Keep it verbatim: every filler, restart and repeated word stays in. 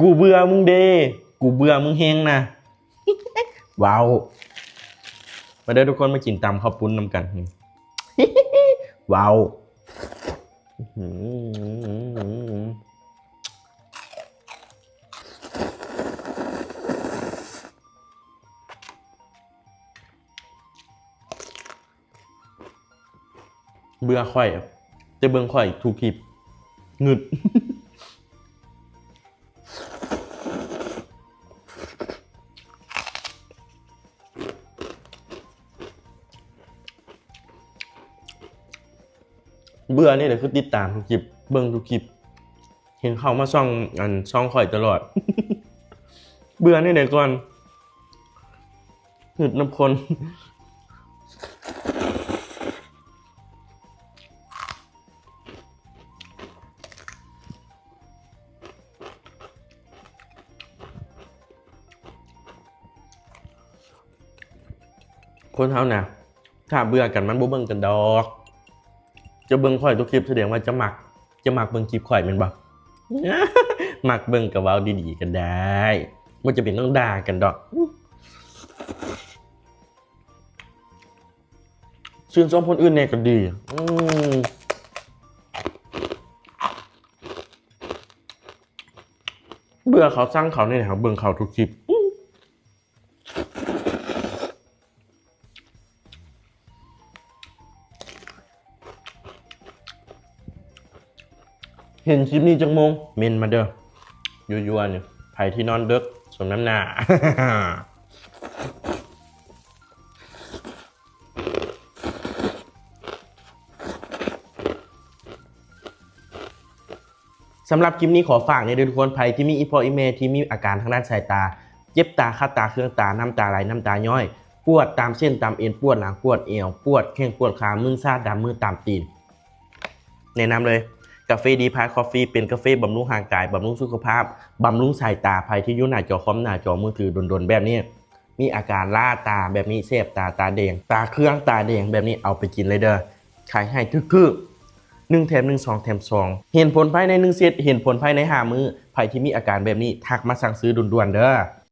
กูเบื่อมึงเด้ กูเบื่อมึงแฮงนะ ว้าว มาเด้อทุกคน มากินตำข้าวปุ้นนำกัน ว้าว อื้อหือ เบื่อข่อยอะ จะเบิ่งข่อยทุกคลิป งึด เบื่อนี่แหละ คือติดตามทุกคลิป เบิ่งทุกคลิป เห็นเข้ามาช่อง อัน ช่องข่อยตลอด เบื่อนี่แหละก่อน หึดน้ำคน คนเฮานะ ถ้าเบื่อกันมันบ่เบิ่งกันดอก จะเบิ่งข่อยทุกคลิปแสดงว่าจะมัก จะมักเบิ่งคลิปข่อยแม่นบ่ มักเบิ่งก็เว้าดีๆกันได้ บ่จะเป็นต้องด่ากันดอก ชื่นชมคนอื่นแน่ก็ดี อืม เบื่อเขาสั่งเขานี่แหละครับ เบิ่งเขาทุกคลิป อืม เห็นคลิปนี้จักโมง เมนมาเด้อ ยัวๆ นี่ ไผที่นอนดึก สมน้ำหน้า สำหรับคลิปนี้ขอฝากเนี่ยเด้อทุกคน ไผที่มีอีพ่ออีแม่ที่มีอาการทางด้านสายตา เจ็บตา คันตา เคืองตา น้ำตาไหล น้ำตาย้อย ปวดตามเส้นตามเอ็น ปวดหลัง ปวดเอว ปวดแข้ง ปวดขา มึนชา ตามมือตามตีน แนะนำเลย กาแฟดีพายคอฟฟี่ เป็นกาแฟบำรุงร่างกาย บำรุงสุขภาพ บำรุงสายตา ไผที่อยู่หน้าจอคอม หน้าจอมือถือดนๆ แบบนี้ มีอาการล้าตาแบบนี้ แสบตา ตาแดง ตาเคือง ตาแดงแบบนี้ เอาไปกินเลยเด้อ ขายให้ถืกๆ หนึ่งแถมหนึ่ง สองแถมสอง เห็นผลภายในหนึ่งเซต เห็นผลภายในห้ามื้อ ไผที่มีอาการแบบนี้ ทักมาสั่งซื้อด่วนๆ เด้อ